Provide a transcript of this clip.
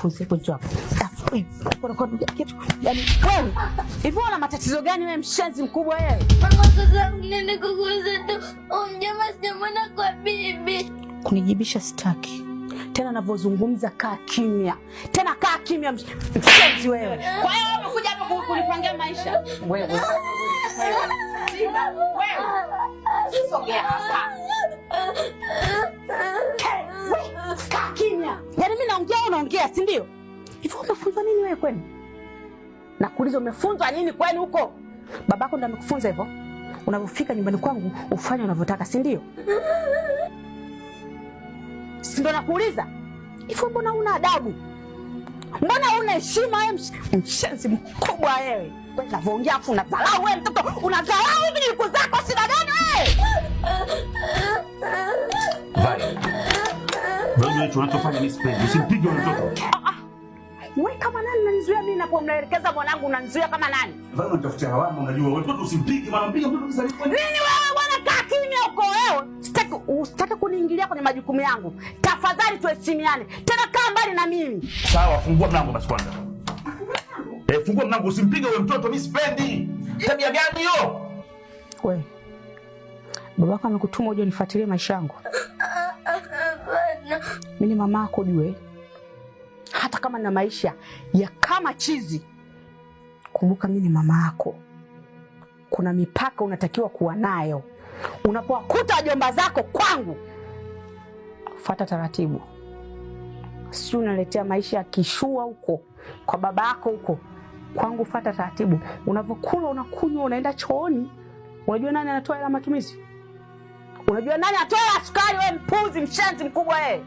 Nikufunze hapo, njoo hapo. Kitu yaani wewe hivi una matatizo gani wewe, mshenzi mkubwa wewe? Mama, sasa nini kukuuliza tu, mjomba sijamwona kwa bibi. Kunijibisha sitaki. Tena navyozungumza kaa kimya. Tena kaa kimya mshenzi wewe. Kwa hiyo wewe umekuja hapa kunipangia maisha. Wewe. Wewe. Sogea hapa. We, kaa kimya. Yaani mimi naongea wewe unaongea, si ndio? Hivi umefunzwa nini wewe kwenu? Nakuuliza umefunzwa nini kwenu huko? Babako ndo amekufunza hivyo? Unavyofika nyumbani kwangu ufanye unavyotaka, si ndio? Si ndo nakuuliza? Hivi mbona huna adabu? Mbona huna heshima wewe, mshenzi mkubwa wewe? Wewe unavyoongea afu unadharau wewe mtoto, unadharau hivi nilikuzaa kwa shida gani wewe? Vai. Wewe hicho unachofanya mimi sipendi. Usimpige yule mtoto. Wewe kama nani unanizuia mimi ninapomwelekeza mwanangu, unanizuia kama nani? Vai, unatafutia lawama unajua. Wewe mtoto usimpige, mara mpiga mtoto kisa nini? Nini wewe bwana, kaa kimya huko wewe. Sitaki usitaki kuniingilia kwenye majukumu yangu. Tafadhali tuheshimiane. Tena kaa mbali na mimi. Sawa, fungua mlango basi kwanza. Eh, fungua mlango, usimpige yule mtoto, mimi sipendi. Tabia gani hiyo? Wewe. Babako amekutuma uje unifuatilie maisha yangu. Hapana. Mimi ni mama yako ujue. Hata kama na maisha ya kama chizi, kumbuka mimi ni mama yako. Kuna mipaka unatakiwa kuwa nayo. Unapowakuta wajomba zako kwangu, fuata taratibu. Si unaletea maisha ya kishua huko kwa baba yako huko. Kwangu fuata taratibu. Unavyokula, unakunywa, unaenda chooni. Unajua nani anatoa hela matumizi? Unajua nani anatoa hela sukari? Wewe mpuzi, mshenzi mkubwa wewe.